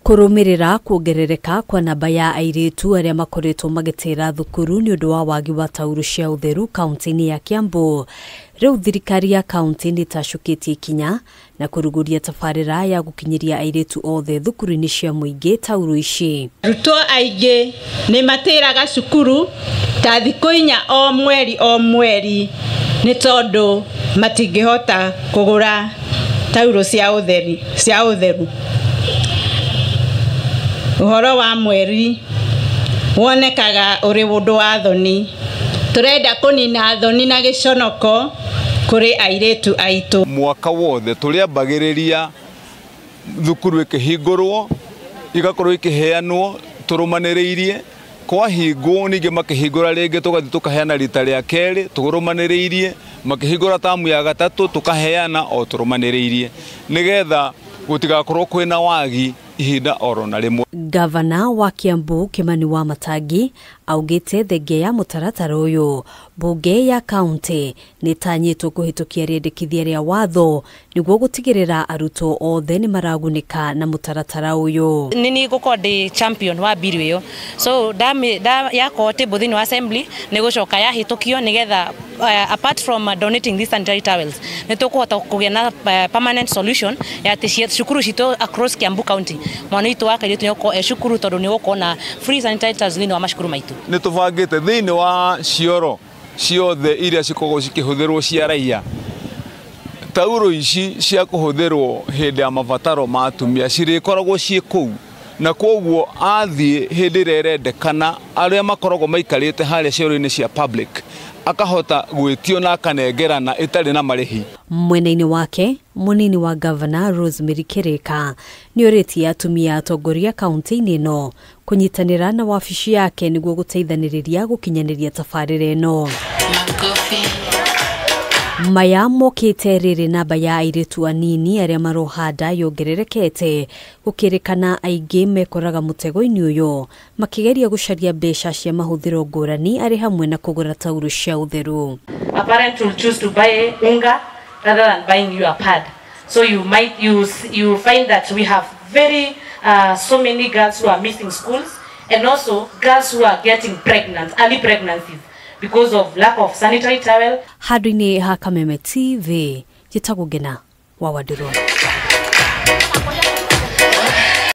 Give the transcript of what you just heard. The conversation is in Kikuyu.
Kũrũmĩrĩra kuongerereka kwa namba ya airĩtu arĩa makoretwo magĩtĩra thukuru nĩ ũndũ wa wagi wa taurũ cia ũtheru kaunti-inĩ ya Kiambu. Rĩu thirikari ya kaunti nĩ ĩtacũkĩtie ikinya na kũrugũria tabarĩra ya gũkinyĩria airĩtu othe thukuru-inĩ cia mũingĩ taurũ ici. Arutwo aingĩ nĩ matĩraga cukuru ta thikũ 4 o mweri o mweri nĩ tondũ matingĩhota kũgũra taurũ cia ũtheru. Ũhoro wa mweri wonekaga ũrĩ ũndũ wa thoni. Tũrenda kũnina thoni na gĩconoko kũrĩ airĩtu aitũ. Mwaka wothe tũrĩambagĩrĩria thukuru ĩkĩhingũrwo igakorwo ikĩheanwo tũrũmanĩrĩirie, kwahingwo ningĩ makĩhingũra rĩngĩ tũgathiĩ tũkaheana rita rĩa kerĩ tũrũmanĩrĩirie, makĩhingũra tamu ya gatatũ tũkaheana o tũrũmanĩrĩirie nĩgetha gũtigakorwo kwĩna wagi ihinda oro na rĩmwe. Gavana wa Kiambu Kimani Wamatangi augĩte thengia ya mũtaratara ũyũ bunge ya kaunti nĩ ĩtanyĩtwo kũhĩtũkia rĩendekithia rĩa watho nĩguo gũtigĩrĩra arutwo othe nĩ maragunĩka na mũtaratara ũyũ. Nĩ ngũkorwo ndĩ champion wa bill ĩyo, so yakorwo table thĩinĩ wa assembly nĩ gũcoka yahĩtũkio nĩgetha apart from donating these sanitary towels nĩ tũkũhota kũgĩa na permanent solution ya atĩ cukuru citũ across Kiambu County mwana witũ wa kairĩtu nĩ ũgũkorwo e cukuru tondũ nĩ ũgũkorwo na free sanitary towels thĩinĩ wa macukuru maitũ. Nĩ tũbangĩte thĩinĩ wa cioro ciothe iria cikoragwo cikĩhũthĩrwo cia raia taurũ ici cia kũhũthĩrwo hĩndĩ ya mabataro ma atumia cirĩkoragwo ciĩ kũu, na kwoguo athiĩ hĩndĩ ĩrĩa ĩrendekana arĩa makoragwo maikarĩte harĩa cioro-inĩ cia public akahota gwĩtio na akanengerana ĩtarĩ na marĩhi. Mwena-inĩ wake mũnini wa gavana Rosemary Kirika nĩ orĩtie atumia atongoria kaunti-inĩ ĩno kũnyitanĩra na wabici yake nĩguo gũteithanĩrĩria gũkinyanĩria tabarĩra ĩno. Maya mokĩte rĩrĩ namba ya airĩtu anini arĩa marohanda yongererekete gũkĩrĩkana aingĩ mekoraga mũtego-inĩ ũyũ makĩgeria gũcaria mbeca cia mahũthĩro ngũrani arĩ hamwe na kũgũra taurũ cia ũtheru. A parent will choose to buy unga rather than buying you a pad. So you might you find that we have very so many girls who are missing schools and also girls who are getting pregnant, early pregnancies because of lack of sanitary towel. Handũ-inĩ ha Kameme TV, njĩtagwo Ngena wa Wandirũ.